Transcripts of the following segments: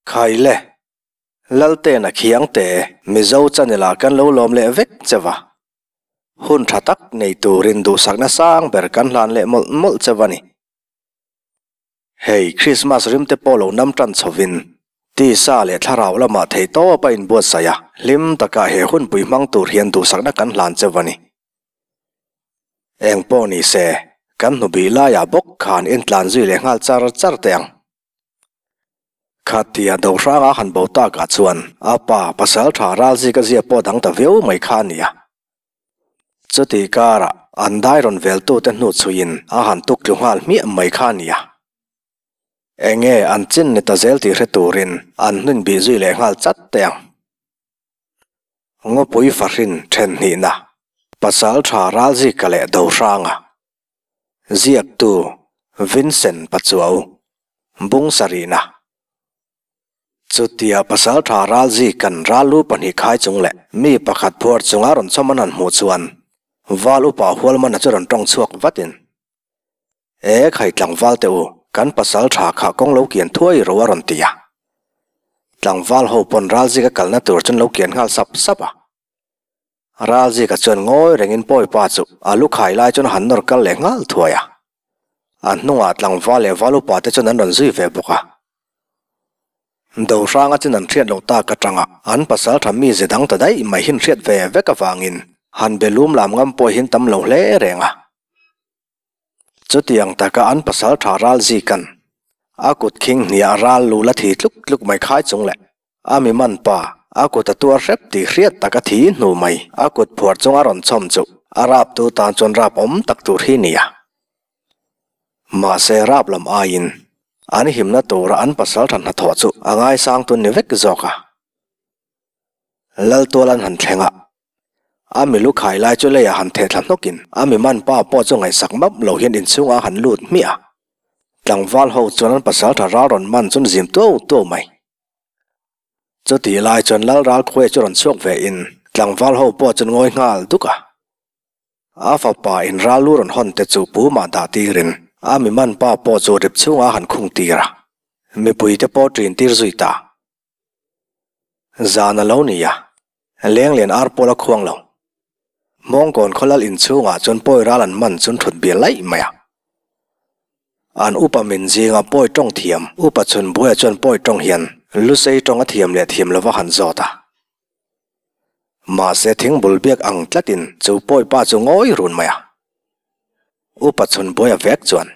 Khaile, Laltena Khiangte, Mizo channel ah kan lo lawm leh vek che va. Hun tha tak nei turin duhsakna sang ber kan hlan leh mawlh mawlh che va ni. Hei Krismas rim te pawh lo nam tan chhovin tisa leh thlarau lamah thei tawp a inbuatsaih a, hlim takah he hunpui hmang tur hian duhsakna kan hlan che va ni. Eng pawh ni se, kan hnubih laiah bawk khan intlan zui leh nghal char char teh ang. Khatia Dohranga han bo takah chuan a pa pasal tha Ralzika zia pawh dang ta viau mai kha a ni a. Chuti karah an dai rawn veltute hnu chhuiin a han tuk tlu nghal hmiah mai kha a ni a. Enge an chin ni ta zel tih hre turin an hnin bih zui leh nghal chat teh ang. Ngawpui fahrin then hnihna, pasal tha Ralzika leh Dohranga. Ziaktu, Vincent Pachuau, Bung sarihna. Chutia Pasaltha Ralzi kan ral lu pahnih khai chung leh mi pakhat phuar chunga rawn chawm an han hmuh chuan Val upa Hualmana chu rawn tawng chhuak vatin, E khai tlangval teh u, kan Pasaltha kha kawng lo kian thuai ro a rawn ti a. Tlangval ho pawn Ralzika kalna tur chuan lo kian nghal sap sap a. Ralzika chuan ngawi rengin Pawipa chu a lu khai lai chuan a han nawr kal leh nghal thuai a. A hnungah tlangval leh val upa te chuan an rawn zui ve bawk a. Dohranga chin an hriat loh tak atanga an pasal tha mi ze dang ta daih mai hin hriat ve vek avangin han be lum lam ngam pawh hin tam lo hle reng a. Chutiang taka an pasal tha Ralzika'n a kut khing hniah ral lu la thi tluk tluk mai khai chung leh A mi man pa, a kut a tuar hrep tih hriat tak a thi hnu mai. A kut phuar chunga rawn chhawm chu a rap tu tan chuan rap awm tak tur hi nia. Mahse rap lam aiin an himna tura an pasal tha hnathawh chu a ngaisang tun ni vek zawk a. Laltual an han thleng a, a mi lu khai lai chu leiah han theh thla hnawkin a mi man pa pawh chu ngaihsak map lo hian inchhungah a han lut hmiah a. Tlangval ho chuan an pasal tha ral rawn man chu an zim tuau tuau mai. Chutih lai chuan Lal Ralkhuaia chu rawn chhuak ve in tlangval ho pawh chuan ngawi nghal duk a. A fapa in ral lu rawn hawn te chu pu mah dah tirin a mi man pa pawh chu rip chhungah a han khung tir a, mipui te pawh ṭin tir zui ta. Zan a lo ni a, Lenglian ar pawl a khuang lo. Hmawngkawn khawlal inchhungah chuan pawi ral an man chun thut bia laih mai a. An upa min zinga pawi tawng thiam upa chhun buaia chuan pawi tawng hian Lusei tawng a thiam leh thiam lova han zawt a. Mahse thingbul biak ang tlatin chu pawi pa chu ngawi run mai a. Upa chhun buaia vek chuan,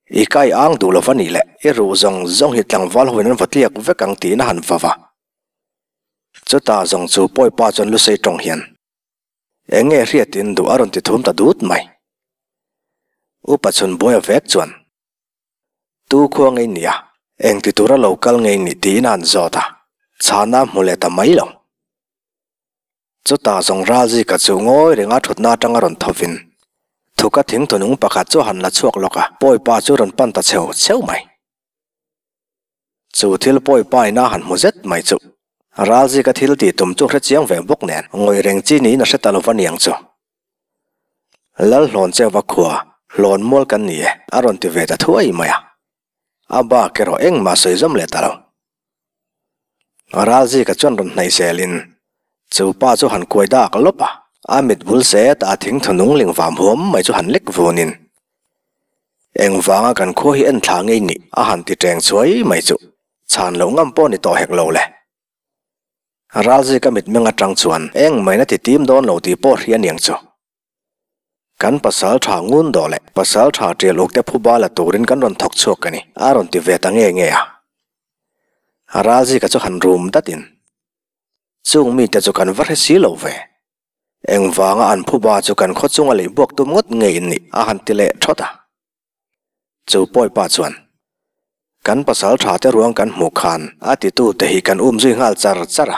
I kai ang duh lova nih leh i ruh zawng zawng hi tlangval hoin an va tliak vek ang tiin a han va va. Chutah zawng chu pawi pa chuan Lusei tawng hian, Eng nge hriatin duh a rawn ti thum ta dut mai. Upa chhun buaia vek chuan, Tu khua ngei nia, eng ti tura lo kal ngei ni tiin a han zawt a, chhana hmu leh ta mai lo. Chutah zawng Ralzika chu ngawi renga thutna atanga rawn thovin, thuka thingthunung pakhat chu a han la chhuak lawk a, pawipa chu rawn pan ta cheu cheu mai. Chu thil pawi paina han hmu zet mai chu Ralzika thil tih tum chu hre chiang ve bawk nen ngawi reng chi niin a hre ta lova niang chu. Lalhlawn cheuva khua hlawn mual kan ni e a rawn ti ve ta thuai mai a. A bak erawh engmah sawi zawm leh ta lo. Ralzika chuan rawn hnaih zelin chu pa chu han kuai dak lawp a, a mit bul zet a thing thunung ling vam huam mai chu han lek vunin Engvanga kan khua hi en thla ngei nih a han ti teng chuai mai chu chhan loh ngam pawh ni tawh hek lo le. Ralzika mitmeng atang chuan engmah in a ti tim dawn lo tih pawh hria niang chu. Kan pasal tha ngun dawh leh pasal tha tial uk te phuba la turin kan rawn thawk chhuak a ni a rawn ti ve ta nge nge a. Ralzika chu han rum datin chung mite chu kan va hre si lo ve. Engvanga an phuba chu kan khaw chunga lei buak tum ngawt nge in nih a han ti leh thawt a. Chu Pawipa chuan, Kan pasal tha te ruang kan hmuh khan a titu te hi kan um zui nghal char char a.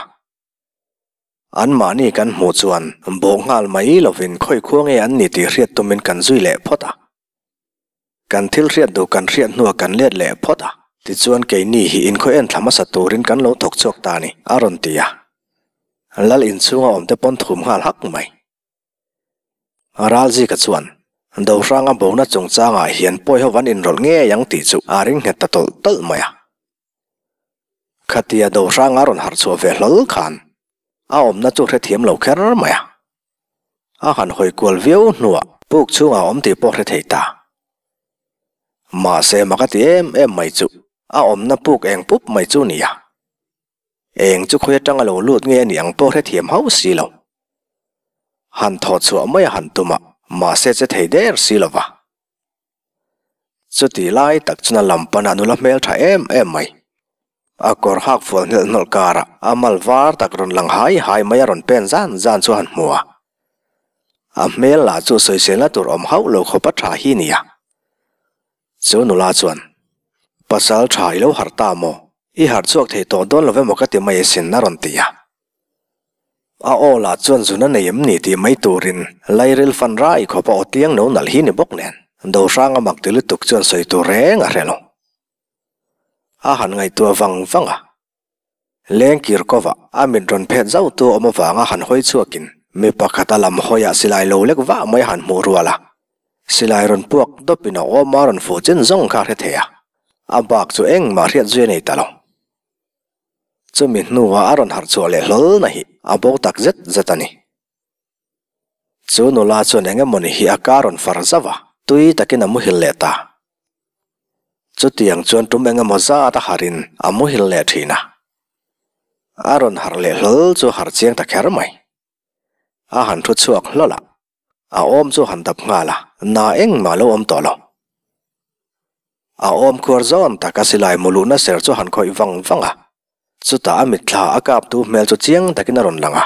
Anmahni kan hmuh chuan bawh nghal mai lovin khawi khua nge an ni tih hriat tumin kan zui leh phawt a. Kan thil hriat duh kan hriat hnuah kan let leh phawt a, tichuan keini hi inkhawi en thla hmasa turin kan lo thawk chhuak ta a ni, a rawn ti a. Lal inchhunga awmte pawn thum nghal hak mai. Ralzika chuan, Dohranga bona chungchangah hian pawi ho an inrawlh ngei ang tih chu a ring nghet ta tawlh tawlh mai a. Khatia Dohranga rawn harh chhuah ve hlawl khan a awmna chu hrethiam lo kher mai a. A han hawi kual viau hnuah puk chhungah a awm tih pawh hre thei ta. Mahse mak a ti em em mai chu a awmna puk eng pup mai chu nia. Eng chu khawi atanga lo lut nge a nih ang pawh hrethiam hauh si lo. Han thawh chhuah mai a han tum a, mahse che thei der si lo va. Chutih lai tak chuan a lam pana nula hmel tha em em mai. A kawr hak fual hnelh hnawlh karah a mal var tak rawn lang hai hai mai a rawn pen zan zan chu a han hmu a. A hmel lah chu sawiselna tur awm hauh lo khawp a tha hi nia. Chu nula chuan, Pasal tha i lo harh ta maw? I harh chhuak thei tawh dawn lo emaw ka ti mai asin a rawn ti a. A aw lah chuan zun a nei em ni tih mai turin lairil fan rai khawp a aw tiang no nalh hi ni bawk nen Dohranga mak ti lutuk chuan sawi tur reng a hre lo. A han ngaihtuah vang vang a. Lengkir kovah a mit rawn phet zauh tu awm avanga han hawi chhuakin mi pakhat a lam hawiah silai lo lek vah mai a han hmuh rual a. Silai rawn puak dawpin a awm a rawn fuh chin zawng kha a hre thei a. A bak chu engmah hriat zui a nei ta lo. Chumi hnuah a rawn harh chhuah leh hlawl na hi a bo tak zet zet a ni. Chu nula chuan eng emawni hi a ka rawn far zauh a, tui takin a muhil leh ta. Chutiang chuan tum eng emaw zat a harhin a muhil leh thin a. A rawn harh leh hlawl chu harh chiang ta kher mai. A han thu chhuak hlawl a, A awm chu han dap nghal a, na engmah lo awm tawh lo. A awm khuar zawn tak a silai mu luhna ser chu han khawih vang vang a, chutah a mitthla a kaptu hmel chu chiang takin a rawn lang a.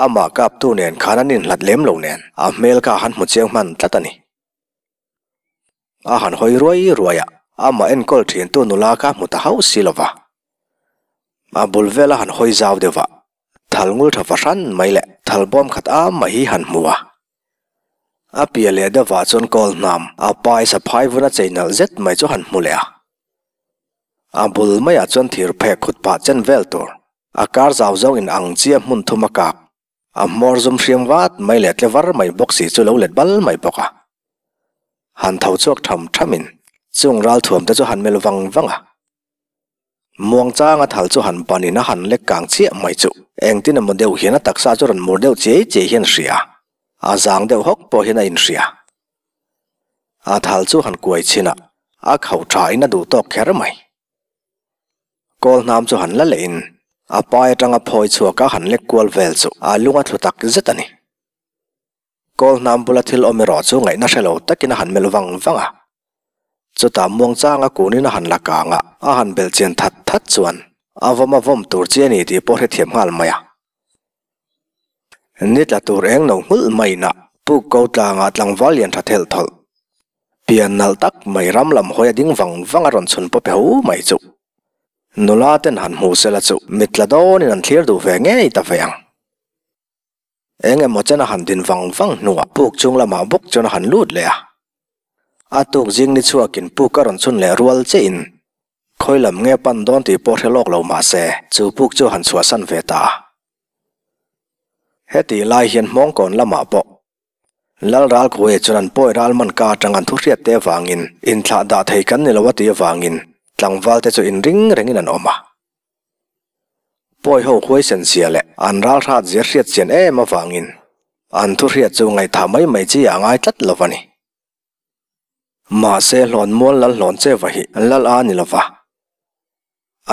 Amah kaptu nen khan an inhlat lem lo nen a hmel kha han hmu chiang hman tlat a ni. A han hawi ruai ruai a, amah enkawl thintu nula kha hmu ta hauh si lo va. A bul vela han hawi zau deuh a, thal ngul tha fahran mai leh thal bawm khat am mai hi han hmu a. A piah leh deuhah chuan kawl hnam a pai saphai vun a chei nalh zet mai chu han hmu leh a. A bul maiah chuan thir phek khut pah chen vel tur a kar zau zawng in ang chiah hmun thum a kak. A hmawr zum hriam vat mai leh tle var mai bawk si chu lo let bal mai bawk a. Han tho chhuak tham thamin chung ral thuam te chu han melh vang vang a. Muangchanga thal chu han banin a han lek kang chiah mai chu engtin emaw deuh hian a taksa chu rawn mur deuh chiai chiai hian a hria. A zang deuh hawk pawh hian a inhria. A thal chu han kuai chhin a, a khauh tha in a duh tawk kher mai. Kawl hnam chu han la leh in a pai atanga phawi chhuak a han lek kual vel chu a lung a thlu tak zet a ni. Kawl hnam bula thil awm erawh chu ngaihna hre lo takin a han melh vang vang a. Chutah muangchanga kunin a han la kang a, a han belh chian that that chuan a vawm a vawm tur chi a ni tih pawh hrethiam nghal mai a. Ni tla tur eng no nghulh maiin a puk ko tlangah tlangval lian tha thelh thawlh. Pian nalh tak mai ram lam hawi a ding vang vang a rawn chhun pawp heu mai chu. Nula ten han hmu sela chu mit tla dawnin an thlir duh ve ngei ta ve ang. Eng emaw chen a han din vang vang hnuah puk chung lamah bawk chuan a han lut leh a. A tuk zing ni chhuakin puk a rawn chhun leh rual chiahin khawi lam nge pan dawn tih pawh hre lawk lo mah se chu puk chu a han chhuahsan ve ta a. Heti lai hian Hmawngkawn lamah pawh Lal Ralkhuaia chuan an pawi ral man ka atang an thu hriat te avangin inthlah dah thei kan ni lo a tih avangin tlangval te chu inring rengin an awm a. Pawi ho huaisen zia leh an ral hrat zia hriat chian em avangin an thu hriat chu ngaihthah mai mai chi ah a ngai tlat lo a ni. Mahse Hlawnmual Lal Hlawncheva hi Lal a ni lova.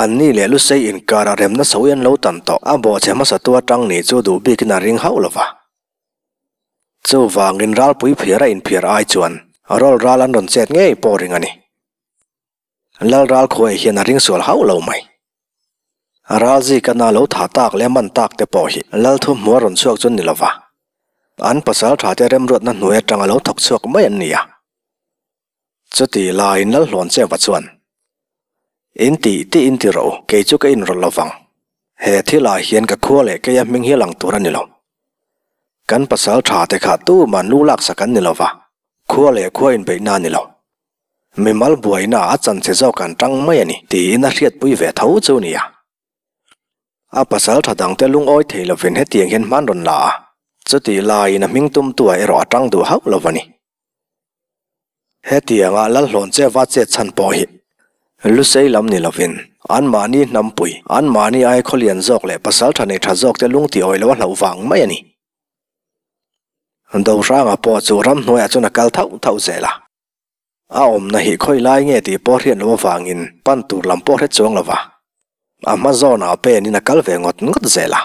Anni leh Lusei inkara remna sawi an lo tan tawh. A bawhchhe hmasatu atang ni chu duh bikin a ring hauh lo va. Chuvangin ralpui phiar a inphiar ai chuan rawl ral an rawn chet ngei pawh ring a ni. Lal ral khuaih hian a ring sual hauh lo mai. Ral zikana lo tha tak leh man tak te pawh hi Lal thuhmua rawn chhuak chu ni lo va. An pasal tha te remruatna hnuai atanga lo thawk chhuak mai an ni a. Chuti laiin Lal Hlawncheva chuan, In tih tih in ti rawh u, kei chu ka inrawlh lo vang. He thilah hian ka khua leh keia hming hi a lang tur a ni lo. Kan pasal tha te kha tuman lu laksak an ni lo va, khua leh khua inbeihna a ni lo. Mimal buaina a chanche zawk an tang mai a ni, tiin a hriatpui ve tho chu nia. A pasal tha dangte lungawi thei lovin hetiang hian hman rawn la a, chutih laiin a hming tumtu ah erawh a tang duh hauh lo a ni. Hetianga Lalhlawncheva chet chhan pawh hi Lusei lam ni lovin Anmahni hnampui, anmahni ai khawlian zawk leh pasaltha nei tha zawkte lung ti awi lo a hlauh vang mai a ni. Dohranga pawh chu ramhnuaiah chuan a kal thauh thauh zel a. A awmna hi khawi lai nge tih pawh hriat loh avangin pan tur lam pawh hre chuang lo va, a hma zawnah penin a kal ve ngawt ngawt zel a.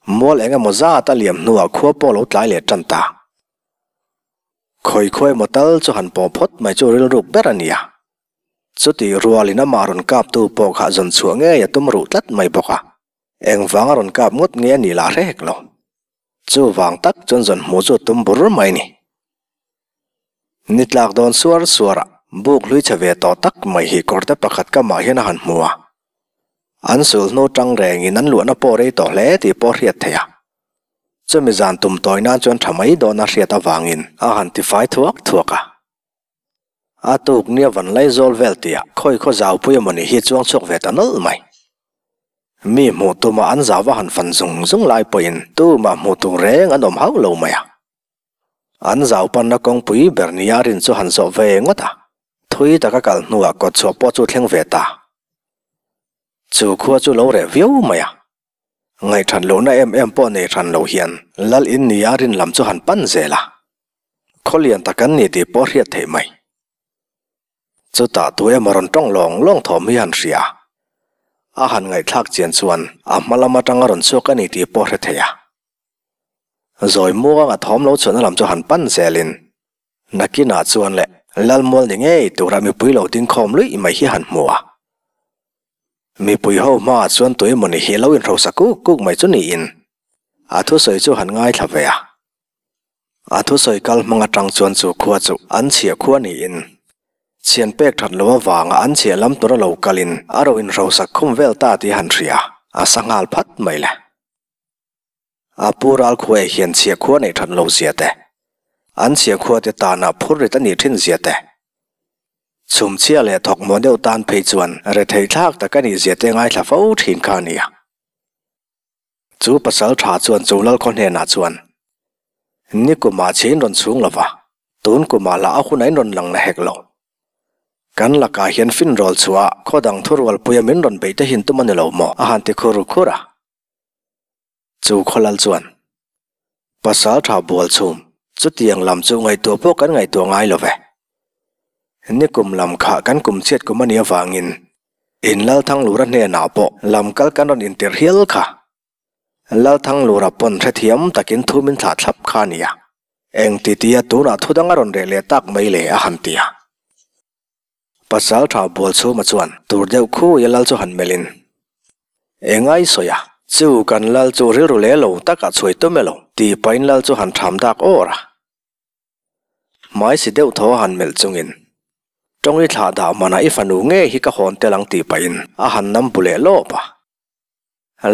Mual eng emaw zat a liam hnuah khua pawh lo tlai leh tan ta. Khawi khuai emaw tal chu han pawh phawt mai chu rilruk ber a ni a. Chutih rualin amah rawn kaptu pawh kha zawn chhuah ngei a tum ruh tlat mai bawk a. Engvang a rawn kap ngawt nge a nih lah hre hek lo. Chuvang tak chuan zawn hmuh chu a tum bur mai a ni. Ni tlak dawn suar suar a, buk hlui chhe ve tawh tak mai hi kawrte pakhat kamah hian a han hmu a. An sul hnu tang rengin an luahna pawh rei tawh hle tih pawh a hriat theih a. Chumi zan tum tawi nan chuan tha mai dawn a hriat avangin a han tifai thuak thuak a. A tuk nia van lai zawl vel tihah khawi khaw zaupui emawni hi chuang chhuak ve ta nawlh mai. Mi hmuh tuma an zau va han fan zung zung lai pawhin tumah hmuh tur reng an awm hauh lo mai a. An zau panna kawngpui ber nia rin chu han zawh ve ngawt a, thui taka kal hnuah kawtchhuah pawh chu thleng ve ta. Chu khua chu lo reh viau mai a. Ngaihthat lohna em em pawh nei hran lo hian Lal in nia rin lam chu han pan zel a. Khawlian tak an ni tih pawh hriat theih mai. Chutah tu emaw rawn tawng lawng lawng thawm hi han hria. A han ngaihthlak chian chuan a hma lam atanga rawn chhuak a ni tih pawh hre thei a. Zawi muanga thawm lo chhuahna lam chu han pan zelin nakinah chuan leh Lalmual ni ngei tura mipui lo ding khawm luih mai hi han hmu a. Mipui ho hmaah chuan tu emaw ni hi lo inhrosa kuk kuk mai chu niin a thusawi chu han ngaithla ve a. A thusawi kal hmang atang chuan chu khua chu an chhiah khua niin chhian pek that lo avanga an chhiah lam tura lo kalin a ro inhrosak khum vel ta tih han hria a sa nghal phat mai le. A pu ral khuaah hian chhiah khua neih that lo zia te, an chhiah khua te tana phur rit a nih thin zia te, chhum chhia leh thawk maw deuh tan phei chuan retheih thlak tak a nih zia te ngaithla fo thin kha a ni a. Chu pasal tha chuan chu Lalkhaw hnenah chuan, Ni kumah chhe in rawn chhung lo va, tun kumah lah a hun a in rawn lang na hek lo. Kan lakah hian finrawl chhuah khaw dang thurualpuia min rawn beih te hin tum a ni lo maw? a han ti khur khur a. Chu khaw lal chuan, Pasal tha bual chhum, chutiang lam chu ngaihtuah pawh kan ngaihtuah ngai lo ve. Ni kum lam kha kan kum chhiat kum a nih avangin In Lalthanglura hnenah pawh lam kal kan rawn intirh hial kha. Lalthanglura pawn hrethiam takin thu min thlah thlap kha a nia. Eng ti tia tunah thu dang a rawn reh leh tak mai le a han ti a. Pasal tha Bualchhuma chuan tur deuh khuia lal chu han melhin, Engai sawi a, chu kan lal chu rilru leh lo takah chhuai tum elo tih pahin lal chu han tham dak awr a. Hmai si deuh thaw a han melh chungin, Tawng i thlah dah hmanah i fanu ngei hi ka hawn tel ang tih pahin a han nam bu leh lawp a.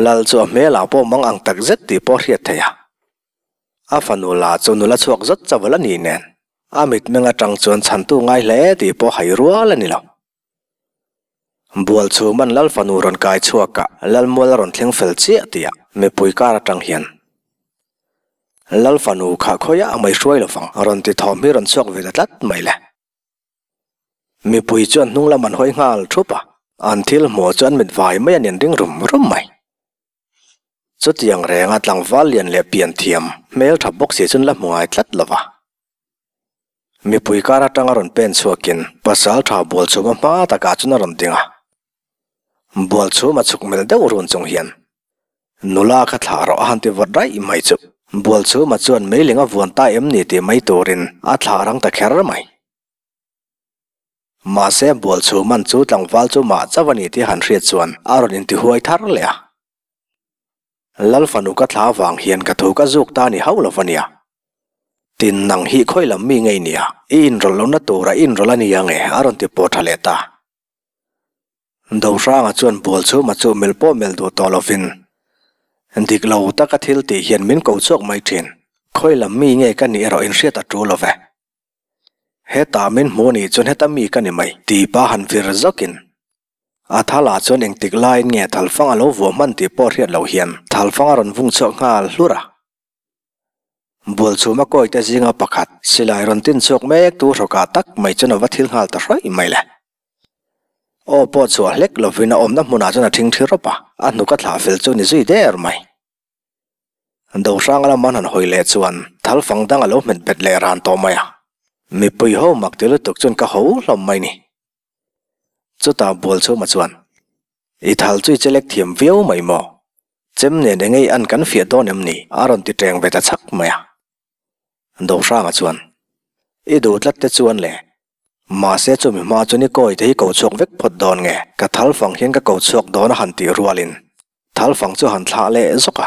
Lal chu a hmelah pawh mang ang tak zet tih pawh hriat theih a. A fanu la chu nula chhuak zawt chauh la ni nen, a mitmeng atang chuan chhantu ngai hle tih pawh hai rual a ni lo. Bualchhuman Lal fanu rawn kai chhuak a, Lalmual a rawn thleng fel chiah tih a mipui kar atang hian Lal fanu kha khawiah a mai hruai lovang rawn ti thawm hi rawn chhuak ve ta tlat mai le. Mipui chuan hnung lam an hawi nghal thup a, an thil hmuh chu an mit vai mai a nen ring rum rum mai. Chutiang renga tlangval lian leh pian thiam hmel tha bawk si chuan la hmu ngai tlat lova. Mipui kar atanga rawn pen chhuakin pasal tha Bualchhuma hma takah chuan a rawn ding a. Bualchhuma chhuk melh deuh run chung hian nula kha thlah rawh a han ti vawt raih mai chu Bualchhuma chuan meiling a vuan ta em ni tih mai turin a thlah rang ta kher mai. Mahse Bualchhuman chu tlangval chu mah chauh a ni tih a han hriat chuan a rawn intihuai thar leh a. Lal fanu ka thla vang hian ka thu ka zuk ta ni hauh lo va nia. Tin nang hi khawi lam mi ngei nia, i inrawlh lohna tura i inrawlh a nia nge a rawn ti pawh tha leh ta. Dohranga chuan Bualchhuma chu melh pawh melh duh tawh lovin, Dik lo taka thil tih hian min ko chhuak mai thin, khawi lam mi nge ka nih erawh inhriat a tul lo ve. Hetah min hmu nih chuan heta mi ka ni mai, ti pa han vir zawkin A thal ah chuan engtik laiin nge thalfang a lo vuah hman tih pawh hriat loh hian thalfang a rawn vung chhuak nghal hlur a. Bualchhuma kawite zinga pakhat silai rawn tin chhuak mek tu hrawkah tak mai chuan a va thil nghal ta hraih mai le. Aw pawh chhuah hlek lovin a awmna hmunah chuan a thingthi rawp a, a hnuk a thlah fel chu ni zui der mai. Dohranga lama an han hawi leh chuan thalfang dang a lo hmet bet leh ran tawh mai a, mipui ho mak ti lutuk chuan ka ho hlawm mai ni. Chutah Bualchhuma chuan, I thal chu i chelek thiam viau mai maw? Chem nen eng ei an kan fiah dawn em ni? a rawn ti teng ve ta chhak mai a. Dohranga chuan, I duh tlat te chuan le, mahse chumi hma chuan i kawi te hi ko chhuak vek phawt dawn nge? Ka thalfang hian ka ko chhuak dawn a han tih rualin thalfang chu han thlah leh zawk a.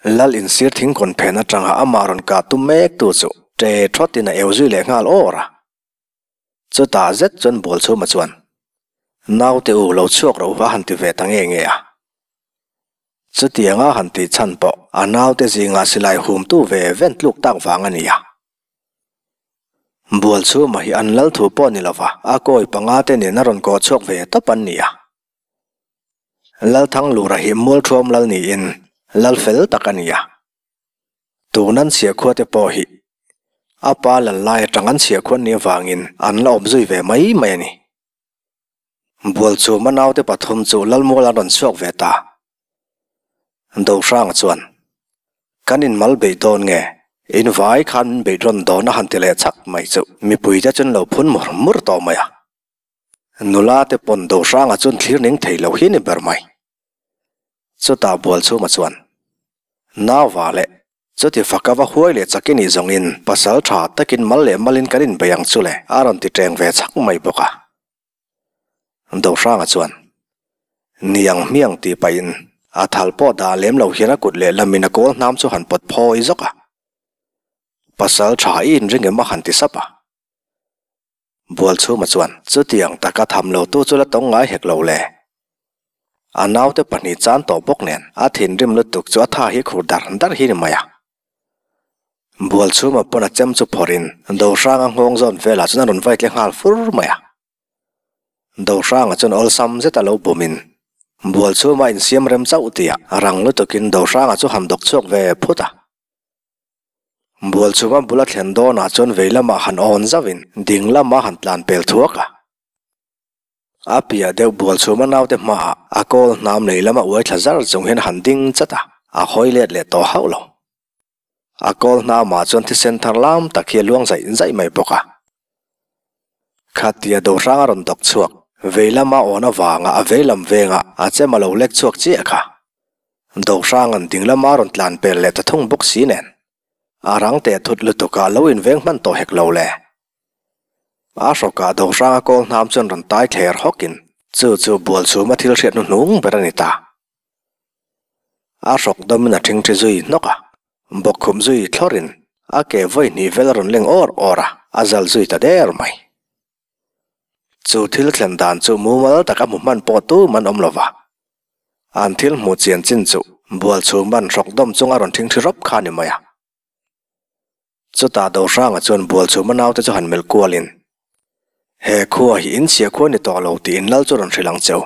Lal insir thingkawn phen atanga amah rawn kah tum mek tu chu ṭe ṭhawtin a eu zui leh nghal awr a. Chutah zet chuan Bualchhuma chuan, Naute u lo chhuak rawh u a han ti ve ta nge nge a. Chutianga han tih chhan pawh a naute zingah silai humtu ve ven tluk tak vang a ni a. Bualchhuma hi an lal thu pawh ni lova a kawi panga te nen a rawn kawh chhuak ve tawp an ni a. Lalthanglura hi Mualthuam lal niin lal fel tak a ni a. Tun an chhiahkhua te pawh hi a pa lal lai atang an chhiahkhua an nih avangin an la awm zui ve mai mai a ni. Bualchhuma naute pathum chu Lalmual an rawn chhuak ve ta. Dohranga chuan, Kan inmal beih dawn nge? In vai khan min beih rawn dawn a han ti leh chak mai chu mipuite chu an lo phun mur mur tawh mai a. Nula te pawn Dohranga chuan thlir ning thei lo hi a ni ber mai. Chutah Bualchhuma chuan, Nauva leh chuti faka va huai leh chak i nih zawngin pasal tha takin mal leh malin kan inbei ang chu le a rawn ti teng ve chhak mai bawk a. Dohranga chuan, Niang hmiang tih pahin a thal pawh dah lem lo hian a kut lehlamin a kawl hnam chu han pawt phawi zawk a. Pasal tha i inring em a han ti sap a. Bualchhuma chuan chutiang taka tham lo tu chu la tawng ngai hek lo le. A naute pahnih chan tawh bawk nen a thinrim lutuk chu a tha hi khur dar dar hi ni mai a. Bualchhuma pawn a chem chu phawrhin Dohranga nghawng zawn velah chuan a rawn vai tle nghal fur mai a. Dohranga chuan awlsam zet a lo bumin Bualchhuma insiam rem chauh tih a rang lutukin Dohranga chu han dawk chhuak ve phut a. Bualchhuma bula thlen dawnah chuan vei lamah han awn zauhin ding lamah han tlan pel thuak a. A piah deuh Bualchhuma naute hmaah a kawl hnam lei lama uai thla zar chung hian han ding chat a, a hawi let leh tawh hauh lo. A kawl hnamah chuan thisen thar lam tak hi a luang zaih zaih mai bawk a. Khatia Dohrang a rawn dawk chhuak, vei lama awn avanga a vei lam vengah a chem a lo lek chhuak chiah kha. Dohranga'n ding lama rawn tlan pel leh ta thung bawk si nen, a rang teh thut lutukah lo inveng hman tawh hek lo le. A hrawkah Dohranga kawl hnam chuan rawn tai thler hawkin chu chu Bualchhuma thil hriat hnuhnung ber a ni ta. A hrawk dawmin a ṭhingṭhi zui hnawk a, bawkkhum zui thlawrin a ke vawi hnih vel a rawn leng awr awr a, a zal zui ta der mai. Chu thil thlen dan chu mumal taka hmu hman pawh tum an awm lo va. An thil hmuh chian chin chu Bualchhuman hrawk dawm chunga rawn ṭhingṭhi rawp kha a ni mai a. Chutah Dohranga chuan Bualchhuma naute chu han melh kualin, He khua hi in chhia khua ni tawh lo tiin lal chu rawn hrilh ang cheu.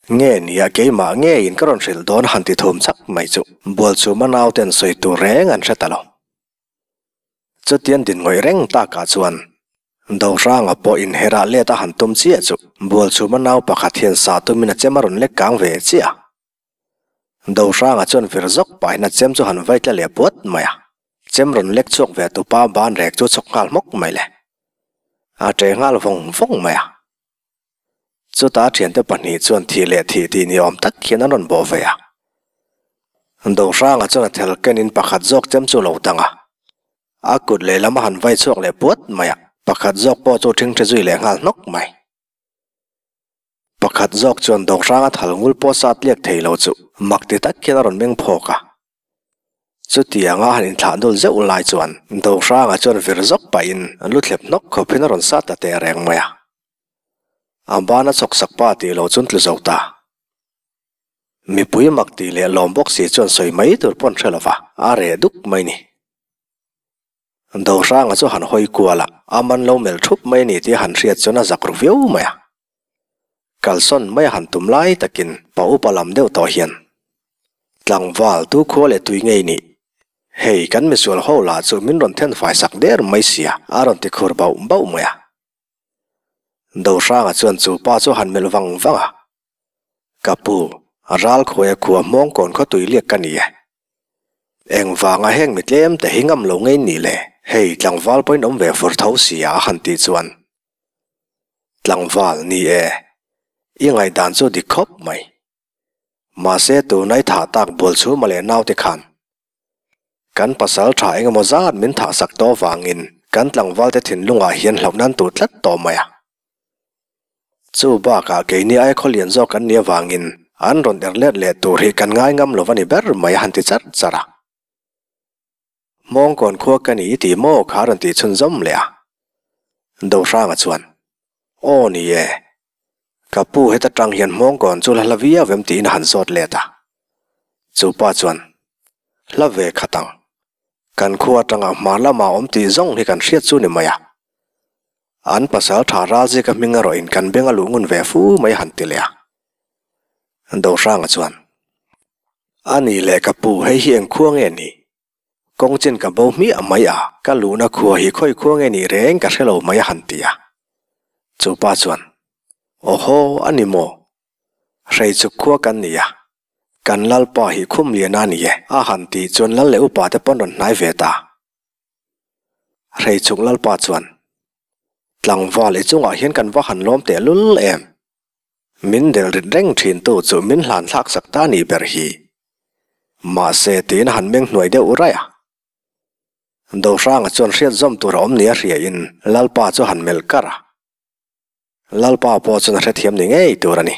Nge nia keimah ngeiin ka rawn hrilh dawn han ti thum chak mai chu Bualchhuma nauten sawi tur reng an hre ta lo. Chutian din ngawih reng takah chuan Dohranga pawh inherah let a han tum chiah chu Bualchhuma nau pakhat hian sah tumin a chem a rawn lek kang ve chiah a. Dohranga chuan vir zawk pahin a chem chu han vai tla leh puat mai a, chem rawn lek chhuak ve tupa ban rek chu chhawk nghal hmawk mai le. A ṭe nghal vawng vawng mai a. Chutah a thiante pahnih chuan thih leh thih tih ni awm tak hian an rawn bawh ve a. Dohranga chuan a thel kenin pakhat zawk chem chu a lo dang a. A kut lehlam a han vai chhuak leh puat mai a, pakhat zawk pawh chu ṭhingṭhi zui leh nghal hnawk mai. Pakhat zawk chuan Dohranga thal ngul pawh sat liak thei lo chu mak ti tak hian a rawn meng phawk a. Chutianga han inthlah dul zeuh lai chuan Dohranga chuan vir zawk pahin lu thlep hnawk khawp hian a rawn sat ta teh reng mai a. A ban a chhawk sak pa tih lo chuan tlu zo ta. Mipui mak tih leh lawm bawk si chuan sawi mai tur pawh an hre lo va, a reh duk mai ni. Dohranga chu han hawi kual a, a man lo melh thup mai ni tih a han hriat chuan a zak ru viau mai a. Kalsawn mai a han tum lai takin pa upa lam deuh tawh hian, Tlangval tu khua leh tui ngei nih? Hei kan misual ho lah chu min rawn then fai sak der mai sia, a rawn ti khur bauh bauh mai a. Dohranga chuan chu pa chu a han melh vang vang a. Ka pu, ral khuaia khua hmawngkawn khaw tui liak ka ni e. Engvanga heng mi tlem te hi ngam lo ngei ni le, hei tlangval pawhin awm ve fur tho sia a han tih chuan. Tlangval, ni e, i ngaihdan chu dik khawp mai. Mahse tuna i thah tak bual chhuma leh naute khan kan pasal tha engemaw zat min thah sak tawh vangin kan tlangvalte thinlungah hian hlauh nan tur tlat tawh mai a. Chu bakah keini aia khawlian zawk kan nih avangin an rawn er let leh tur hi kan ngai ngam lo a ni ber mai a han ti charh charh a. Hmawngkawn khua ka ni i tih maw kha rawn tih chhunzawm leh a. Dohranga chuan, Aw ni e, ka pu heta tang hian Hmawngkawn chu la hla viau em tiin a han zawt let a. Chu pa chuan, Hla ve khat ang. Kan khua atanga hmar lamah awm tih zawng hi kan hriat chu ni mai a. An pasal tha ral zika hming erawhin kan beng a luh ngun ve fu mai a han ti leh a. Dohranga chuan, A ni leh ka pu, hei hi eng khua nge ni? Kawng chin ka bo hmiah mai a, ka luhna khua hi khawi khua nge nih reng ka hre lo mai a han ti a. Chu pa chuan, Awhaw, a ni maw? Hreichuk khua kan ni a, kan Lalpa hi khum lian a ni e, a han tih chuan Lal leh upa te pawn rawn hnai ve ta. Hreichuk Lalpa chuan, Tlangval i chungah hian kan va han lawm tehlul em? Min delh rit reng thin tu chu min hlan thlak sak ta nih ber hi. Mahse tiin a han meng hnuai deuh raih a. Dohranga chuan hriat zawm tur a awm nia hriain Lalpa chu a han melh kar a. Lalpa pawh chuan a hrethiam ni ngei tur a ni.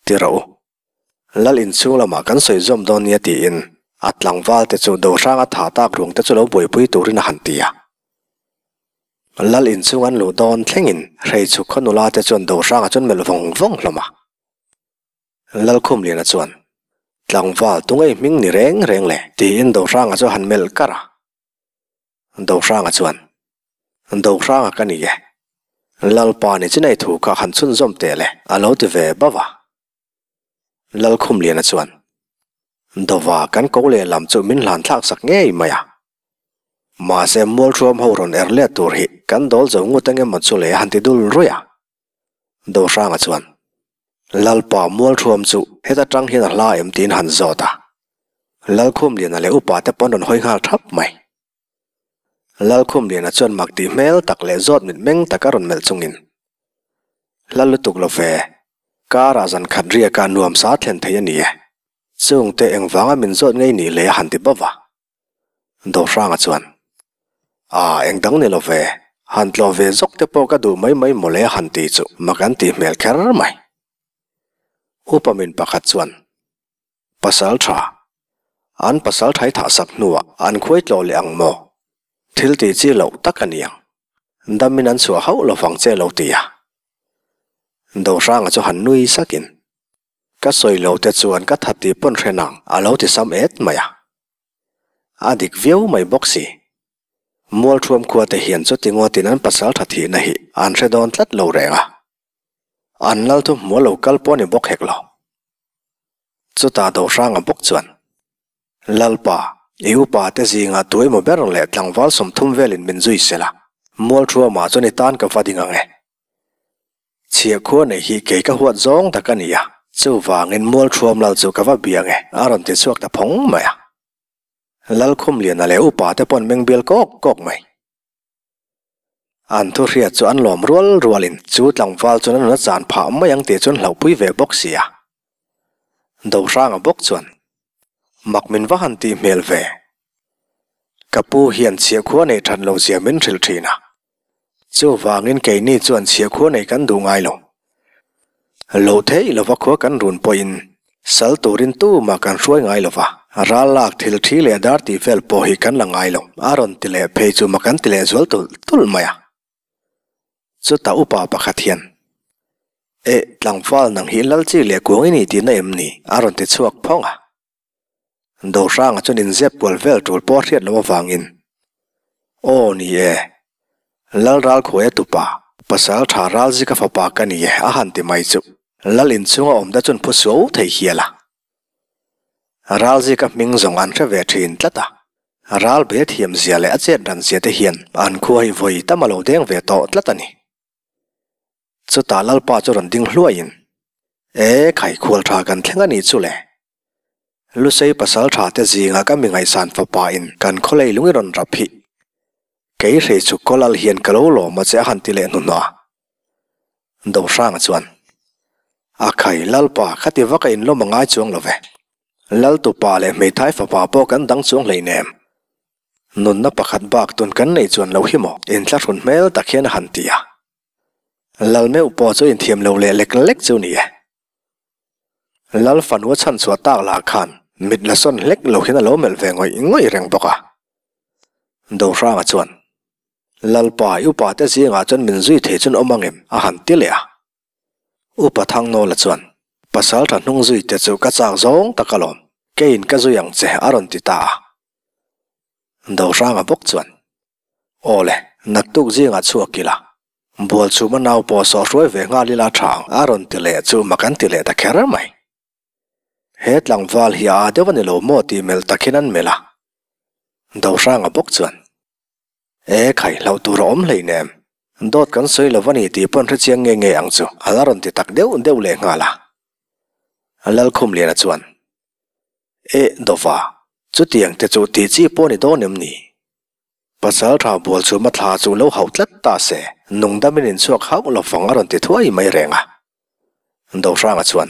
Ti rawh u. Lal inchhung lamah kan sawi zawm dawn nia tiin a tlangval te chu Dohranga tha tak ruang te chu lo buaipui turin a han ti a. Lal inchhung an luh dawn thlengin Hreichhuk khaw nula te chuan Dohranga chuan melh vawng vawng hlawm a. Lalkhumliana chuan, Tlangval tungei hming ni reng reng le? tiin Dohranga chu a han melh kar a. Dohranga chuan, Dohranga ka ni e. Lalpa ni chinai thu kha han chhunzawm teh le, a lo ti ve bauh a. Lalkhumliana chuan, Dova kan ko leh lam chu min hlan thlak sak ngei mai a. Mahse Mualthuam ho rawn er let tur hi kan dawl zo ngut eng emaw chu le a han ti dul ruih a. Dohranga chuan, Lalpa Mualthuam chu heta tang hian a hla em tiin han zawt a. Lalkhumliana leh upa te pawn rawn hawi nghal thap mai. Lalkhumliana chuan mak tih hmel tak leh zawt mitmeng tak a rawn melh chungin, Hla lutuk lo ve, karah zan khat riaka nuam sa thlen thei a ni e. Chungte engvanga min zawt ngei nih le a han ti bawk a. Dohranga chuan, A, eng dang ni lo ve, han tlawh ve zawk te pawh ka duh mai mai mawle a han ti chu mak an tih hmel kher mai. Upa min pakhat chuan, Pasal tha. An pasal thai thah sak hnuah an khuai tlawh leh ang maw? Thil tih chi loh tak a ni ang. Damin an chhuah hauh lovang che lo ti a. Dohranga chu han nui sakin, Ka sawi lo te chuan ka that tih pawn hre nang a lo ti sam et mai a. A dik viau mai bawk si. Mualthuam khua te hian chuti ngawtin an pasal tha thihna hi an hre dawn tlat lo reng a. An lal thu hmuh a lo kal pawh a ni bawk hek lo. Chutah Dohranga bawk chuan, Lalpa, i upa te zingah tuemaw ber leh tlangval 30 velin min zui sela, Mualthuamah chuan i tan ka va ding ang e. Chhiah khua nei hi kei ka huat zawng tak a ni a, chuvangin Mualthuam lal chu ka va biang e, a rawn ti chhuak ta phawng mai a. Lalkhumliana leh upa te pawn meng bial kawk kawk mai. An thu hriat chu an lawm rual rualin chu tlangval chuan a nuna chan phah mai ang tih chu an hlauhpui ve bawk si a. Dohranga bawk chuan, Mak min va han tih hmel ve. Ka pu hian chhiahkhua nei that lo zia min hrilh thin a. Chuvangin keini chuan chhiahkhua nei kan duh ngai lo. Loh theih lova khua kan run pawhin sal turin tumah kan hruai ngai lova, ral lak thil thi leh dar tih vel pawh hi kan la ngai lo, a rawn ti leh phei chu mak an ti leh zual tulh tulh mai a. Chutah upa pakhat hian, Eh, tlangval nang hi lal chi leh kuang i ni tihna em ni? a rawn ti chhuak phawng a. Dohranga chuan inzep kual vel tul pawh a hriat loh avangin, Aw ni e, Lal Ralkhuaia tupa, pasal tha Ralzika fapa ka ni e a han ti mai chu Lal inchhunga awm te chuan phu suau thei hial a. Ralzika hming zawng an hre ve thin tlat a, ral be thiam zia leh a chet ran zia te hian an khua hi vawi tam a lo deng ve tawh tlat a ni. Chutah Lalpa chu rawn ding hluaiin, E khai khual tha kan thleng a nih chu le. Lusei pasal tha te zinga ka mi ngaihsan fapa in kan khawlei lung i rawn rap hi. Kei hrei chu kawlal hian ka lo lawm a che a han ti leh hnuhnawh a. Dohranga chuan, A khai Lalpa khati vak a inlawm a ngai chuang lo ve. Laltupa leh hmeithai fapa pawh kan dang chuang hleinem. Nunna pakhat bak tun kan nei chuan lo hi maw inthlahrun hmel tak hian a han ti a. Lal meuh pawh chu inthiam lo leh lek lek chu ni e. Lal fanu a chhanchhuah tak lah khan mit la sawn hlek lo hian a lo melh ve ngawih ngawih reng bawk a. Dohranga chuan, Lalpa, i upa te zingah chuan min zui thei chuan awm angem? a han ti leh a. Upa Thangnawla chuan, Pasal tha hnung zui te chu ka chak zawng tak alawm, keiin ka zui ang che a rawn ti ta a. Dohranga bawk chuan, Aw le, naktuk zingah chhuak ila, Bualchhuma nau pawh sawh hruai ve nghal ila tha ang a rawn ti leh chu mak an ti leh ta kher mai. He tlangval hi a â deuh a ni lo maw tih melh takin an melh a. Dohranga bawk chuan, E khai, hlauh tur a awm hleinem. Dawt kan sawi lo a ni tih pawn hre chiang nge nge ang chu a la rawn ti tak deuh deuh leh nghal a. Lalkhumliana chuan, E Dova, chutiang te chu tih chi pawh ni dawn em ni? Pasal tha bual chu mathla chu lo hauh tlat ta se, nungdamin inchhuak hauh lo fang a rawn ti thuai mai reng a. Dohranga chuan,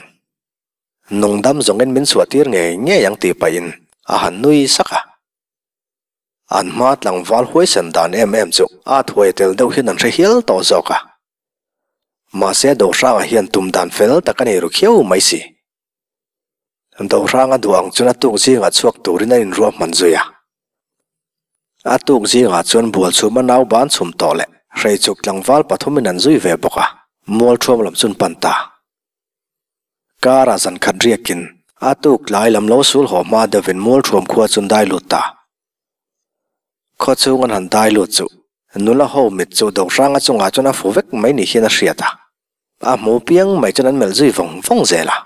Nungdam zawngin min chhuah tir ngei ngei ang tih pahin a han nui sak a. An hma tlangval huaisen dan em em chu a thuai tel deuh hian an hre hial tawh zawk a. Mahse Dohranga hian tum dan fel tak a nei ru khiau mai si. Dohranga duh ang chuan a tuk zingah chhuak turin a inruahman zui a. A tuk zingah chuan Bualchhuma nau ban chhum tawh leh Hreichuk tlangval pathumin an zui ve bawk a, Mualṭhuam lam chuan pan ta. Kara zan khat riakin a tuk tlai lam lo sul haw hma deuhin Mualṭhuam khua chuan dai lut ta. Khaw chhung an han dai lut chu nula ho mit chu Dohranga chungah chuan a fu vek mai ni hian a hriat a. A hmu piang mai chuan an melh zui vawng vawng zel a.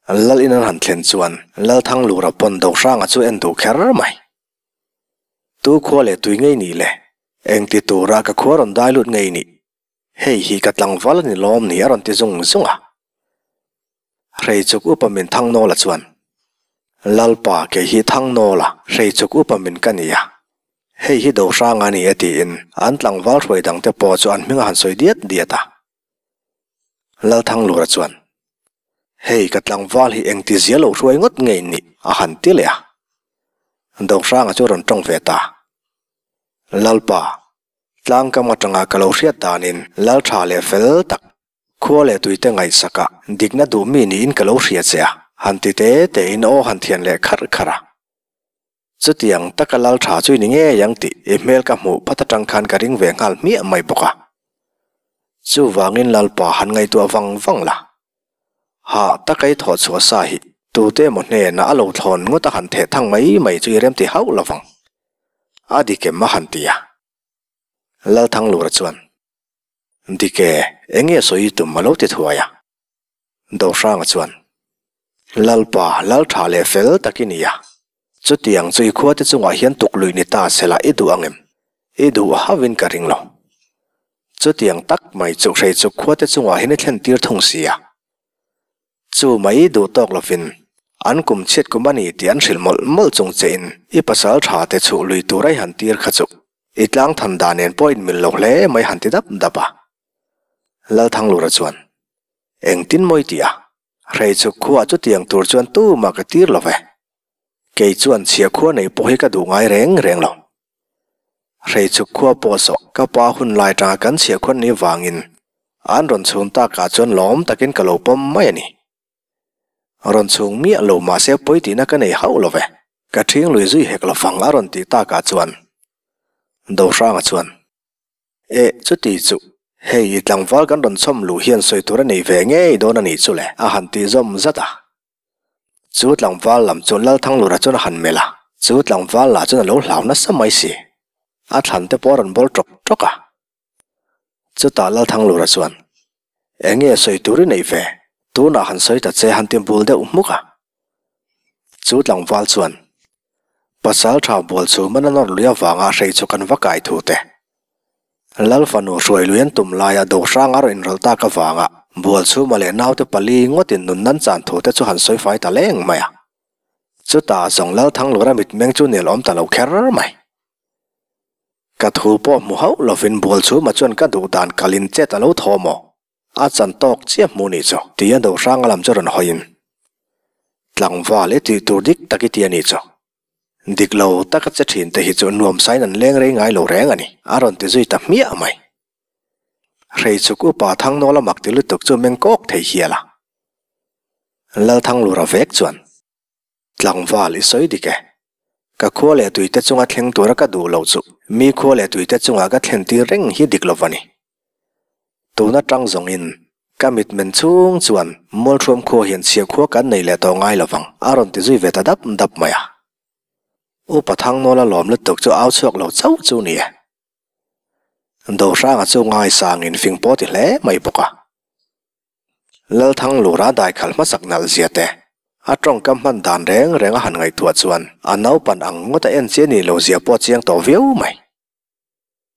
Lal in an han thlen chuan Lalthanglura pawn Dohranga chu en duh kher mai. Tu khua leh tui ngei nih le? Engti tura ka khua rawn dai lut ngei nih? Hei hi ka tlangval a ni lawm ni a rawn ti zung zung a. Hreichuk upa min Thangnawla chuan, Lalpa kei hi Thangnawla, Hreichuk upa min ka ni a. Hei hi Dohranga a ni e tiin an tlangval hruai dangte pawh chu an hming a han sawi diat diat a. Lalthanglura chuan, Hei ka tlangval hi engti zia lo hruai ngawt ngei nih a han ti leh a. Dohranga chu a rawn tawng ve ta. Lalpa, Tlangkam atanga ka lo hriat danin lal tha leh fel tak, khua leh tuite ngaihsakah dikna duh mi niin ka lo hria che a, han ti te tein aw han thian leh kharh kharh a. Chutiang taka lal tha chu i ni ngei ang tih i hmel ka hmuh phat atang khan ka ring ve nghal hmiah mai bawk a. Chuvangin Lalpa han ngaihtuah vang vang la. Hah taka i thawh chhuah sa hi tute emaw hnenah a lo thlawn ngawt a han theh thang mai mai chu i remti hauh lovang. A dik em a han ti a. Lalthanglura chuan, Dik e, eng nge sawi i tum a lo ti thuai a. Dohranga chuan, Lalpa, lal tha leh fel tak i ni a. Chutiang chu i khuate chungah hian tukluih ni ta sela i duh ang em? I duh hauhin ka ring lo. Chutiang tak mai chu hreichuk khuate chungah hian i thlen tir thung si a. Chu mai duh tawk lovin an kum chhiat kum a ni tih an hrilh mawlh mawlh chung che in i pasal tha te chhuh lui tur a i han tir kha chu i tlang than dan nen pawh in mil lo hle mai han ti dap dap a. Lalthanglura chuan, Engtin mawi tih a, hrei chuk khuaah chutiang tur chuan tumah ka tir lo ve. Kei chuan chhia khua nei pawh hi ka duh ngai reng reng lo. Hreichuk khua pawh sawh ka pa hun lai tanga kan chhiah khuan ni vangin an rawn chhung takah chuan lawm takin ka lo pawm mai a ni. Rawn chhung miah lo mahse pawi tihna ka nei hauh lo ve, ka ṭhing lui zui hek lo fang a rawn tih takah chuan Dohranga chuan, Eh, chuti chu, hei i tlangval kan rawn chhawm luh hian sawi tur a nei ve ngei dawn a nih chu le a han ti zawm zat a. Chu tlangval lam chu Lalthanglura chuan a han melh a, chu tlangval lah chuan a lo hlau nasa mai si. A thlan te pawh a rawn bawl ṭawk ṭawk a. Chutah Lalthanglura chuan, Eng nge sawi tur i neih ve? Tunah han sawi ta che han ti bul deuh hmuk a. Chu tlangval chuan, Pasal tha bual chu man a nawr lui avanga hrei chu kan va kai thu te. Lal fanu hruai lui an tum laia Dohranga rawn inrawlh tak avanga Bualchhuma leh naute pali ngawtin nun nan chan thu te chu han sawi fai ta leng mai a. Chutah zawng Lalthanglura mitmeng chu nel awm ta lo kher mai. Ka thu pawh hmu hauh lovin Bualchhuma chuan ka duh dan kalin chet a lo thaw maw? A chan tawk chiah hmuh nih chu tia Dohranga lam chu rawn hawiin tlangval i tih tur dik tak i ti a nih chu. Dik lo taka che thin te hi chu nuam sain an leng rei ngai lo reng a ni, a rawn ti zui ta hmiah mai. Hreichuk upa Thangnawla mak ti lutuk chu meng kawk thei hial a. Lalthanglura vek chuan, Tlangval i sawi dik e. Ka khua leh tuite chunga thleng tura ka duh loh chu mi khua leh tuite chungah ka thlen tir reng hi dik lo va ni. Tun atang zawngin ka mitmen chhung chuan Mualthuam khua hian chhiah khua kan nei leh tawh ngai lovang a rawn ti zui ve ta dap dap mai a. Upa Thangnawla lawm lutuk chu au chhuak lo chauh chu ni e. Dohranga chu ngaisangin fing pawh ti hle mai bawk a. Lalthanglura daikhalh hmasak nalh zia te, a tawngkam hman dan reng reng a han ngaihtuah chuan a naupan ang ngawt a en chiah nih lo zia pawh a chiang tawh viau mai.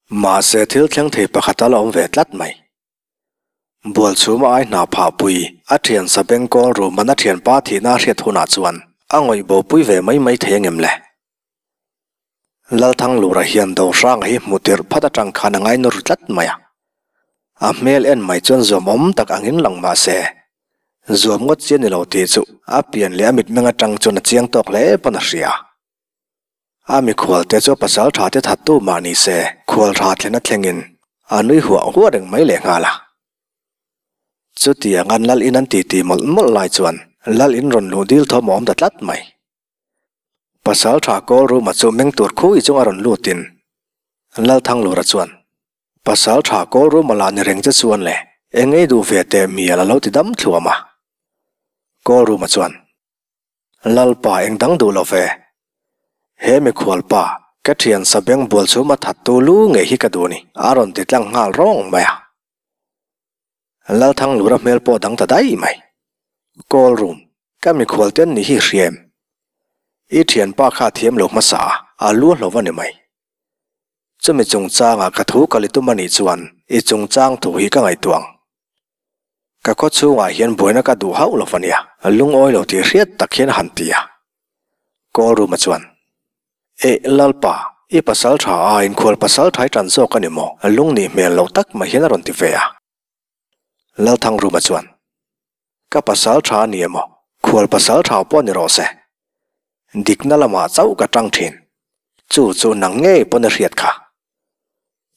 Mahse thil thleng thei pakhat a la awm ve tlat mai. Bualchhuma ai hna phah pui a thian sa bengkawl ruman a thianpa thihna a hriat hunah chuan a ngawih bo pui ve mai mai thei angem le? Lalthanglura hian Dohranga hi hmu tirh phat atang khan a ngainur tlat mai a. A hmel en mai chuan zuam awm tak angin lang mah se, zuam ngawt chi a ni lo tih chu a pian leh a mitmeng atang chuan a chiang tawk hle pawn a hria. A mikhual te chu a pasal tha te thattu mah ni se, khual tha thlen a thlengin a nui huah huah reng mai lehnghal a. Chutiang an lal in an titi mawlh mawlh lai chuan lal in rawn luh dil thawm a awm ta tlat mai. Pasal tha kawl ruma chu meng tur khui chung a rawn lutin Lalthanglura chuan, Pasal tha kawl ruma lah ni reng che chuan le, eng ei duh ve teh mial a lo ti dam thluam a. Kawl ruma chuan, Lalpa eng dang duh lo ve. He mikhualpa, ka thian sabeng bual chhum a thattu lu ngei hi ka duh ni, a rawn ti tlang nghal rawng mai a. Lalthanglura hmel pawh dang ta daih mai. Call room, ka mikhual ten ni hi hriam. I thianpa kha thiam lo hmasa a, a lu hlo va ni mai. Chumi chungchangah ka thu kal i tum a nih chuan i chungchang thu hi ka ngaihtuah ang. Ka khaw chhungah hian buaina ka duh hauh lo va nia, lungawi lo tih hriat tak hian a han ti a. Call room-a chuan, Eh, Lalpa, i pasal tha a, inkhual pasal tha i tan zawk a ni maw? Lung nih hmel loh tak mai hian a rawn ti ve a. Lalthangruma chuan, Ka pasal tha a ni emaw, khual pasal tha pawh ni rawh se. Dikna lamah chauh ka tang thin. Chu chu nang ngei pawn a hriat kha.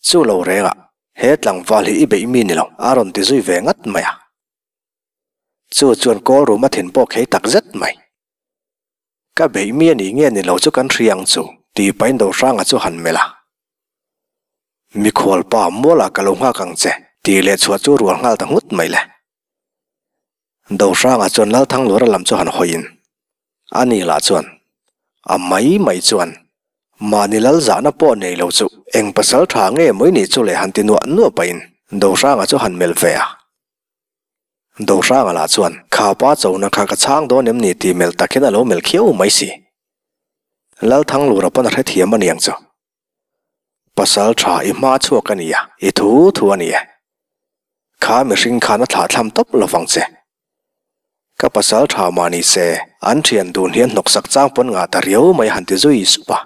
Chu lo rengah, he tlangval hi i beih mi ni lo, a rawn ti zui ve ngat mai a. Chu chuan kawl rum a thin pawh khei tak zet mai. Ka beih mi a nih nge ni lo chu kan hria ang chu, tih pahin Dohranga chu han melh a. Mikhual pa, mualah ka lo nghak ang che, tih leh chhuah chu rual nghal ta nghut mai le. Dohranga chuan Lalthangluara lam chu han hawiin, a ni lah chuan, A mai mai chuan, mahni lal zahna pawh nei lo chu eng pasal tha nge mawi nih chu le han ti nuah nuah pahin Dohranga chu han melh ve a. Dohranga lah chuan, Kha pa chona kha ka chhang dawn em ni tih melh tak hian a lo melh khiau mai si. Lalthanglura pawn a hrethiam a niang chu. Pasal tha i hma chhuak a nia, i thu thu a ni e. Kha mihring khan a thlahthlam tawp lovang che. Ka pasal tha mah ni se, an thian dun hian hnawksak chang pawn ngah ta riau mai han ti zui sup a.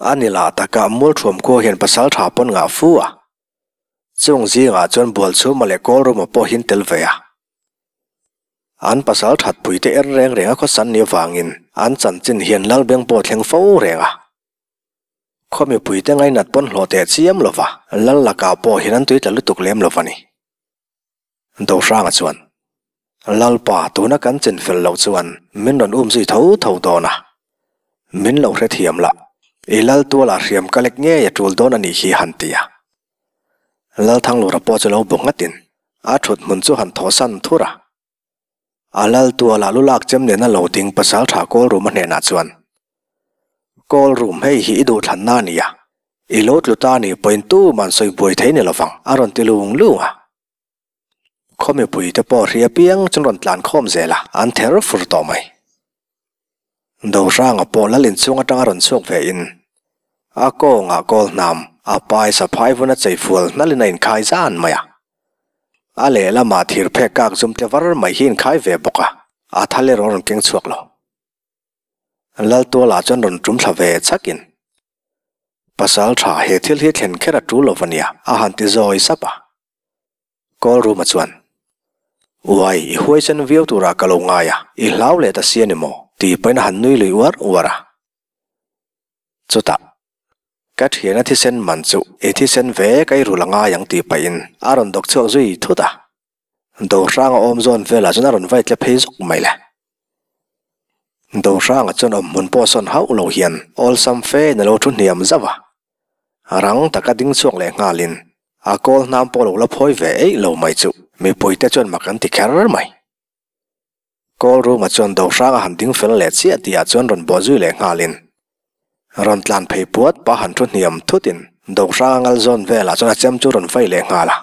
A ni lah takah Mualthuam khua hian pasal tha pawn ngah fu a. Chung zingah chuan Bualchhuma leh Kawlruma pawh hin tel ve a. An pasal thatpui te er reng reng a khawsan ni avangin an chanchin hian Lalbeng pawh thleng fo reng a. Khaw mipui te ngainat pawn hlawh teh chiam lova, Lal lakah pawh hian an tui tla lutuk lem lova ni. Dohranga chuan, Lalpa, tuna kan chin fel loh chuan min rawn um zui tho tho dawn a. Min lo hrethiam lah, i lal tualah hriam ka lek ngei a tul dawn a nih hi han ti a. Lalthanglura pawh chu lo bu nghatin a thut hmun chu han thawhsan thur a. A lal tualah lu lak chem nena lo ding pasal tha kawl room a hnenah chuan, Kawl room hei hi i duhthlanna a ni a, i lo tlu ta ni pawhin tuman sawi buai thei ni lovang a rawn ti lung lung a. Khaw mipuite pawh hri apiang chuan rawn tlan khawm zel a, an ther fur tawh mai. Dohranga pawh lal inchhung atanga rawn chhuak ve in a kawngah kawl hnam A pai saphai vun a chei fual hnalin a inkhai zan mai a. A lehlamah thir phek kak zum tle var mai hi inkhai ve bawk a, a thal erawh a rawn keng chhuak lo. Laltualah chuan rawn tum thla ve chakin, Pasal tha he thil hi thlen kher a tul lo va nia, a han ti zawi sap a. Call room-a chuan, Uai, i huaisen viau turah ka lo ngai a, i hlau leh ta si a ni maw? tih pahin a han nui lui uar uar a. Chutah, Ka thiana thisen man chu i thisen ve ka i rul a ngai ang tih pahin a rawn dawk chhuak zui thut a. Dohranga awm zawn velah chuan a rawn vai tle phei zawk mai le. Dohranga chuan awm hmun pawh sawn hauh lo hian awlsam fe in a lo thu hniam zauh a. Rang taka ding chhuak leh nghalin a kawl hnam pawh lo la phawi ve eih lo mai chu mipuite chuan mak an ti kher mai. Kawl ruma chuan Dohranga han ding fel leh chiah tihah chuan rawn bawh zui leh nghalin rawn tlan phei puat pah han thu hniam thutin Dohranga ngal zawn velah chuan a chem chu rawn vai leh nghal a,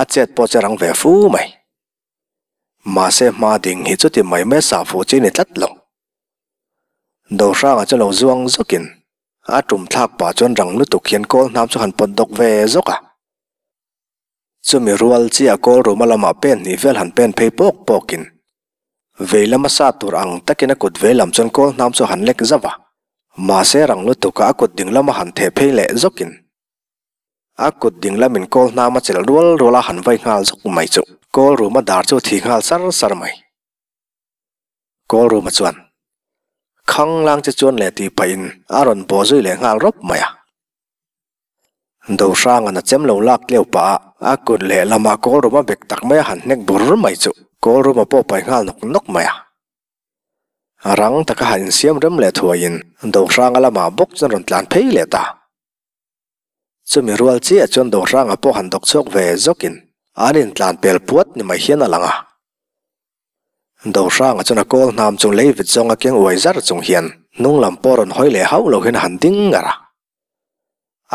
a chet pawh che rang ve fu mai. Mahse hma ding hi chuti mai mai sah fuh chi ni tlat lo. Dohranga chu lo zuang zawkin a tum thlak pah chuan rang lutuk hian kawl hnam chu han pawt dawk ve zawk a. Chumi rual chiah kawl ruma lamah pen hnih vel han pen phei pawk pawkin vei lama sa tur ang takin a kut vei lam chuan kawl hnam chu han lek zauh a, mahse rang lutuka a kut ding lama han theh phei leh zawkin a kut ding lamin kawl hnam a chelh rual rual a han vai nghal zawk mai chu kawl ruma dar chu a thi nghal sar sar mai. Kawl ruma chuan khang lang che chuan leh tih pahin a rawn bawh zui leh nghal rawp mai a. Dohranga'n a chem lo lak tleu pah a, a kut lehlamah Kawlruma bek tak mai a han hnek bur mai chu Kawlruma pawh pai nghal nawk nawk mai a. Rang taka han insiam rem leh thuaiin Dohranga lamah bawk chuan rawn tlan phei leh ta. Chumi rual chiah chuan Dohranga pawh han dawk chhuak ve zawkin an intlan pel puat ni mai hian a lang a. Dohranga chuan a kawl hnam chung lei vit zawnga keng uai zar chung hian hnung lam pawh rawn hawi leh hauh lo hian a han ding ngar a.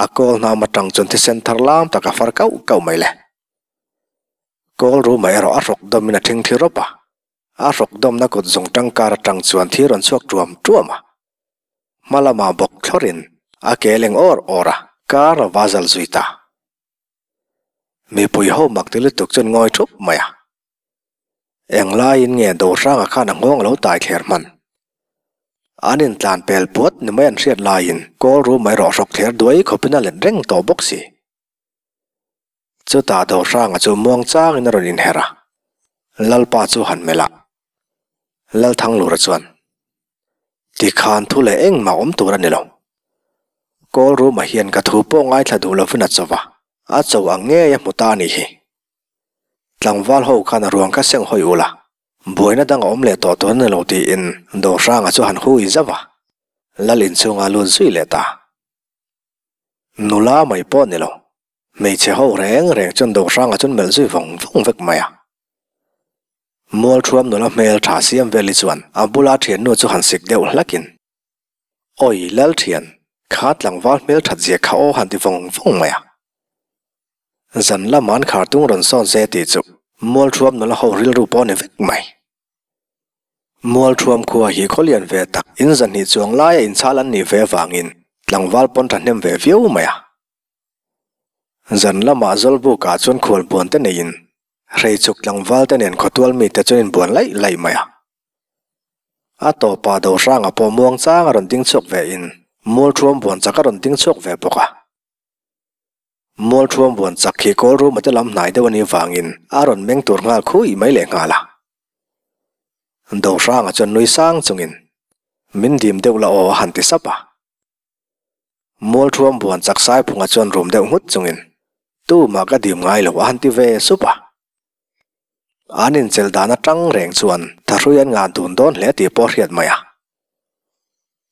A kawl hnam atang chuan thisen thar lam tak a far kauh kauh mai le. Kawl ruma erawh a hrawk dawmin a thing thi rawp a, a hrawk dawmna kut zung tangkar atang chuan thi rawn chhuak tuam tuam a. Hma lamah bawk thlawrin a ke leng awr awr a, kar lova a zal zui ta. Mipui ho mak ti lutuk chuan ngawi thup mai a. Englaiin nge Dohranga khan a nghawng lo tai thler hman? An intlan pel puat ni mai an hriat laiin kawl rum erawh hrawk thler duai khawpin a let reng tawh bawk si. Chutah Dohranga chu muang changin a rawn inher a, Lalpa chu han melh a. Lalthanglura chuan, Tikhan thu leh engmah awm tur a ni lo. Kawl rumah hian ka thu pawh ngaithla duh lovin a cho va, a cho ang ngei a hmu ta a nih hi. Tlangval ho khan a ruang kha seng hawi ul a, buaina dang a awm leh tawh tur a ni lo tiin Dohranga chu han hui zauh a, Lal inchhunga lut zui leh ta. Nula mai pawh ni lo, hmeichhe ho reng reng chuan Dohranga chuan melh zui vawng vawng vek mai a. Mualthuam nula hmel tha siam vel hi chuan a bula thiannu chu han sik deuh hlakin, Awi Lal thian, kha tlangval hmel that zia kha aw han ti vawng vawng mai a. Zan lama an khar tung rawn sawn se tih chu Mualthuam nula ho rilru pawh a ni vek mai. Mualthuam khua hi khaw lian ve tak in zahnih chuang laia inchhal an nih ve avangin tlangval pawn thahnem ve viau mai a. Zan lamah Zawlbukah chuan khual buan te neiin Hreichuk tlangval te nen khawtual mite chuan inbuan laih laih mai a. A tawpah Dohranga pawh muang chang a rawn ding chhuak ve in Mualthuam buan chak a rawn ding chhuak ve bawk a. Mualthuam buan chak hi kawl ruma te lam hnai deuh a nih vangin a rawn meng tur nghal khui mai leh nghal a. Dohranga chuan nui sang chungin, Min dim deuh la aw a han ti sap a. Mualthuam buan chak Saiphunga chuan rum deuh nghut chungin, Tumah ka dim ngai lo a han ti ve sup a. An inchel dan atang reng chuan thahrui an ngah dun dawn hle tih pawh hriat mai a.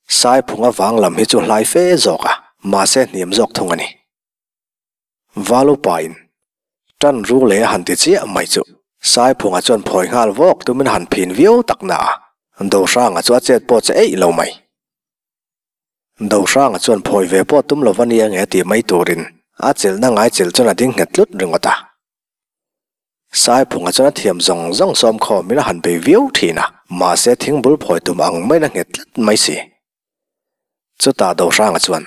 Saiphunga vang lam hi chu hlai fe zawk a, mahse hniam zawk thung a ni. Valupain tan ru leh a han ti chiah mai chu Saiphunga chuan phawi nghal vawk tumin a han phin viau tak na a, Dohranga chu a chet pawh che eih lo mai. Dohranga chuan phawi ve pawh tum lova nia nge tih mai turin a chelhna ngai chelh chuan a ding nghet tlut ringawt a. Saiphunga chuan a thiam zawng zawng sawm khawmin a han bei viau thin a, mahse thingbul phawi tum ang maiin a nghet tlat mai si. Chutah Dohranga chuan,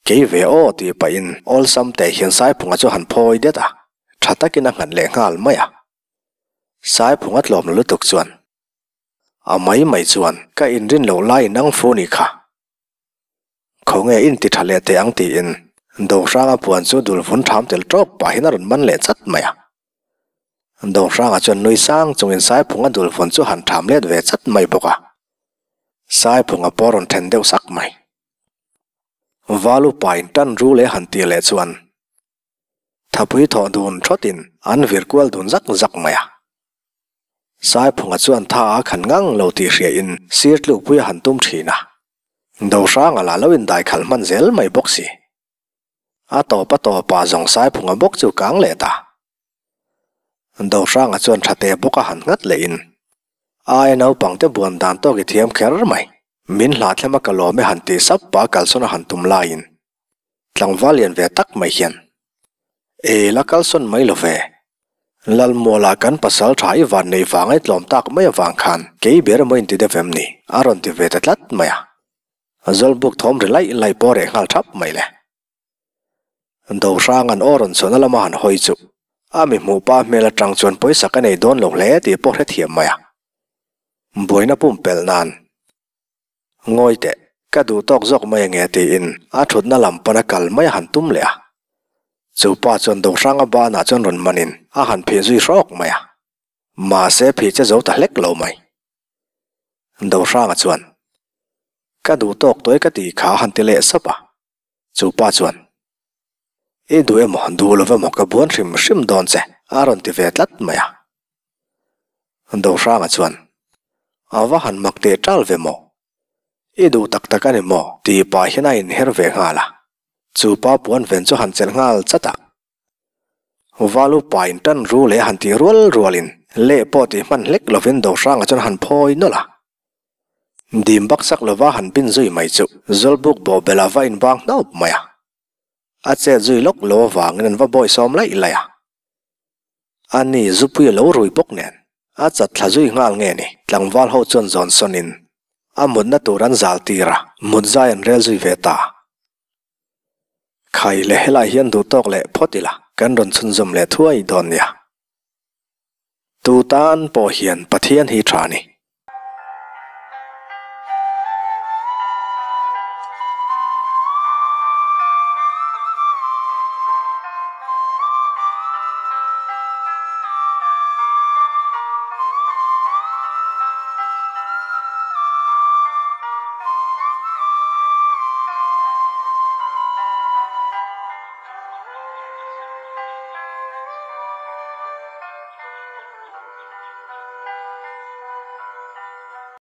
Kei ve aw tih pahin awlsam teh hian Saiphunga chu han phawi det a, tha takin a nghat leh nghal mai a. Saiphunga tlawm la lutuk chuan, A mai mai chuan ka inrin loh laiin ang fu ni kha. Khawnge in ti tha leh teh ang tiin Dohranga puan chu dul vun tham tel tawk pahin a rawn man leh chat mai a. Dohranga chuan nui sang chungin Saiphunga dul vun chu han tham let ve chat mai bawk a. Saiphunga pawh a rawn then deuh sak mai. Valu pain tan ru leh han tih leh chuan thapui thawh dun thawtin an vir kual dun zak zak mai a. Saiphunga chuan tha a khan ngang lo tih hriain sir tlukpui a han tum thin a. Dohranga lah lo indai khalh hman zel mai bawk si. A tawp a tawpah zawng Saiphunga bawk chu kang leh ta. Dohranga chuan thate bawk a han nghat lehin, Aia naupangte buan dan tawk i thiam kher mai. Min hlahthlem a ka lawm e han tih sap pah kalsawn a han tum laiin tlangval lian ve tak mai hian, Ei la kalsawn mai lo ve. Lalmualah kan pasal tha i van neih vang ai tlawm tak mai avang khan kei ber emaw inti deuh em ni? a rawn ti ve ta tlat mai a. Zawlbuk thawm ri laih laih pawh reh nghal thap mai le. Dohrang an aw rawn chhuahna lama han hawi chu a mi hmuh pa hmel atang chuan pawisa ka nei dawn lo hle tih pawh hrethiam mai a. Buaina pumpelh nan Ngawi teh, ka duh tawk zawk mai ange tiin a thutna lam pana kal mai a han tum leh a. Chu pa chuan Dohranga banah chuan rawn manin a han phih zui hrawk mai a. Mahse phih che zo ta hlek lo mai. Dohranga chuan, Ka duh tawk tawi ka tih kha a han ti leh sap a. Chu pa chuan, I duh emaw, duh lo emaw ka buan hrim hrim dawn che, a rawn ti ve tlat mai a. Dohranga chuan, A va han mak teh ṭal ve maw? I duh tak tak a ni maw? tih pah hian a inher ve nghal a. Chu pa puan ven chu han chelh nghal chat a. Valu pa in ṭan ru leh a han tih rual rualin leh pawh tih hman hlek lovin Dohranga chuan a han phawi nawlh a. Dim baksak lova han bin zui mai chu Zawlbuk bawhbel a va inbang hnawp mai a. A chet zui lawk lo avangin an va bawisawm laih laih a. A ni zupui a lo rui bawk nen a chat thla zui nghal nge ni tlangval ho chuan zawn sawnin a mutna tur an zal tir a, mut zai an rel zui ve ta. Khai leh helai hian duhtawk leh phawt ila kan rawn chhunzawm leh thuai dawn nia. Tu tan pawh hian Pathian hi tha a ni.